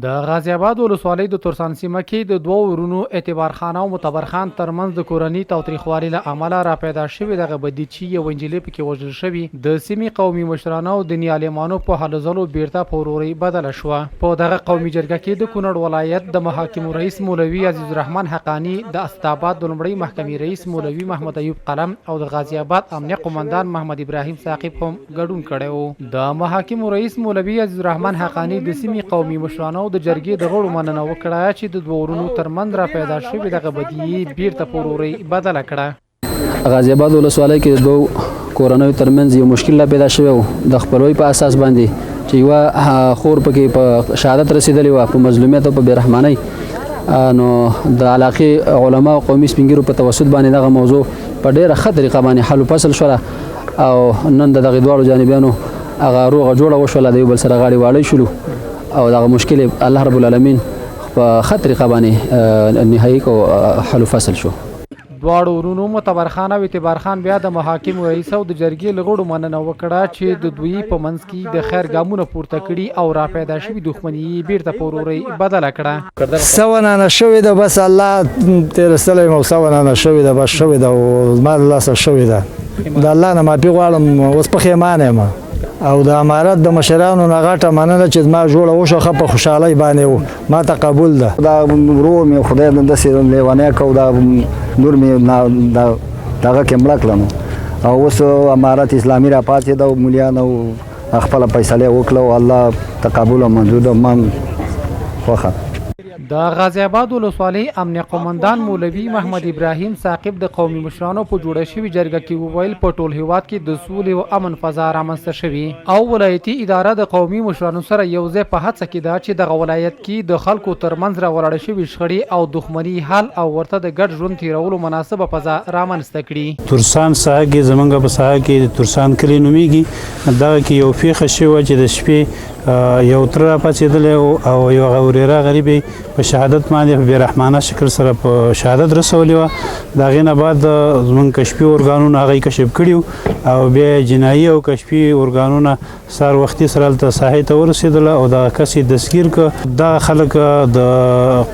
د غازي اباد ولسوالۍ د تورسان سیمه کې د دوو ورونو اعتبار خان او متبر خان ترمنځ د کورني تاوتریخوالي له امله راپیدا شوې دغه بدي چې یوه نجلۍ پکې وژل شوې، د سیمې قومي مشرانو او دیني عالمانو په هلو ځلو بیرته په ورورۍ بدله شوه. په دغه قومي جرګه کې د کونړ ولایت د محاکمو رئیس مولوي عزیزالرحمن حقاني، د اسداباد د لومړۍ محکمې رئیس مولوي محمد ایوب قلم او د غازي اباد امنیه قومندان محمد ابراهیم ثاقب هم ګډون کړی و. د محاکمو رئیس مولوي عزیزالرحمن حقاني د سیمې قومي مشرانو او د جرګې د غړو مننه وکړه چې د دوو ورونو تر منځ را پیدا شوې دغه بدي یې بیرته په ورورۍ بدله کړه. غازي اباد ولسوالۍ کې د دوو کورنیو ترمنځ یو مشکل را پیدا شوی و، د خپلوۍ په اساس باندې چې یوه خور پکې په شهادت رسېدلې وه په مظلومیت او په بېرحمانۍ، نو د علاقې علما او قومي سپینګیرو په توسط باندې دغه موضوع په ډېره ښه طریقه باندې حل و فصل شوله او نن د دغه دواړو جانبیانو هغه روغه جوړه وشوله، د یو بل سره غاړې واړې شولو او دغه مشکل الله رب العالمین په ښه طریقه باندې نهایي کو حل فصل شو. دواړو ورونو متبر خان او اعتبار خان بیا د محاکمو رئیس او د جرګې له غړو مننه وکړه چې د دوی په منځ کې د خیر ګامونه پورته کړي او را پیدا شوي دښمني یې بیرته په ورورۍ بدله کړه. سونه نه شوې ده، بس الله تېرستلی یم او سونه نه شوې ده، بس شوې ده او زما له لاسه شوې ده. د الله نه معافي غواړم، اوس پښیمانه یم او د امارت د مشرانو نه غټه مننه چې زما جوړه وشوه، ښه په خوشحالۍ باندې و، ما ته قبول ده. دا ورور مې خدای داسې لیونی کو، دا لور مې دغه کې مړه کړه نو او اوس امارت اسلامي را پاڅېده او ملیانو خپله فیصله وکړه او الله ته قبول او منظور ده، ما خوښه. د غازي اباد ولسوالۍ امنیه قومندان مولوي محمد ابراهیم ثاقب د قومي مشرانو په جوړه شوې جرګه کې وویل، په ټول هیواد کې د سولې او امن فضا رامنځته شوې او ولایتي اداره د قومي مشرانو سره یو ځای په هڅه کې ده چې دغه ولایت کې د خلکو ترمنځ راولاړې شوې شخړې او دښمني حل او ورته د ګډ ژوند تیرولو مناسبه فضا رامنځته کړي. تورسان ساحه کې زمونږ په ساحه کې د تورسان کلی نومیږي، دغه کې یو پیښه شوې وه چې د شپې یو تره راپاڅېدلی او یو ورېره غریب یې په شهادت باندې په بېرحمانه شکل سره په شهادت رسولې وه. د هغې نه بعد زمونږ کشفي ارګانونه هغه یې کشف کړي او بیا جنایي او کشفي ارګانونه سهار وختي سره هلته ساحې ته ورسېدله او دغه کس یې دستګیر کړ. دغه خلک د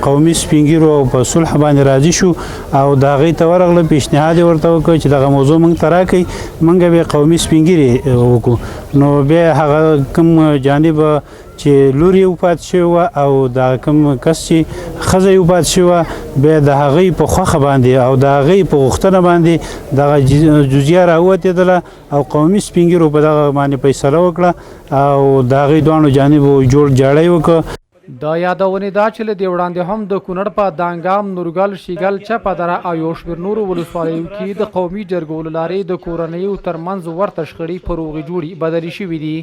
قومي سپینګیرو او په صلح باندې راضي شو او د هغې ته ورغله، پیشنهاد یې ورته وکړ چې دغه موضوع موږ ته راکړئ، موږ به قومي سپینګیري وکړو. نو بیا هغه کوم جانب چې لور یې وفات شوې وه او دا کوم کس چې ښځه یې وفات شوې وه، بیا د هغې په خوښه باندې او د هغې په غوښتنه باندې دغه جزیه راووتېدله او قومي سپینګیرو په دغه باندې فیصله وکړه او د هغې دواړو جانبو جوړ جاړی وکړ. د یادونې ده چې له دې وړاندې هم د کونړ په دانګام، نورګل، شیګل، چپه دره او یو شمېر نورو ولسوالیو کې د قومي جرګو له لارې د کورنیو ترمنځ ورته شخړې په روغې جوړې بدلې شوې دي.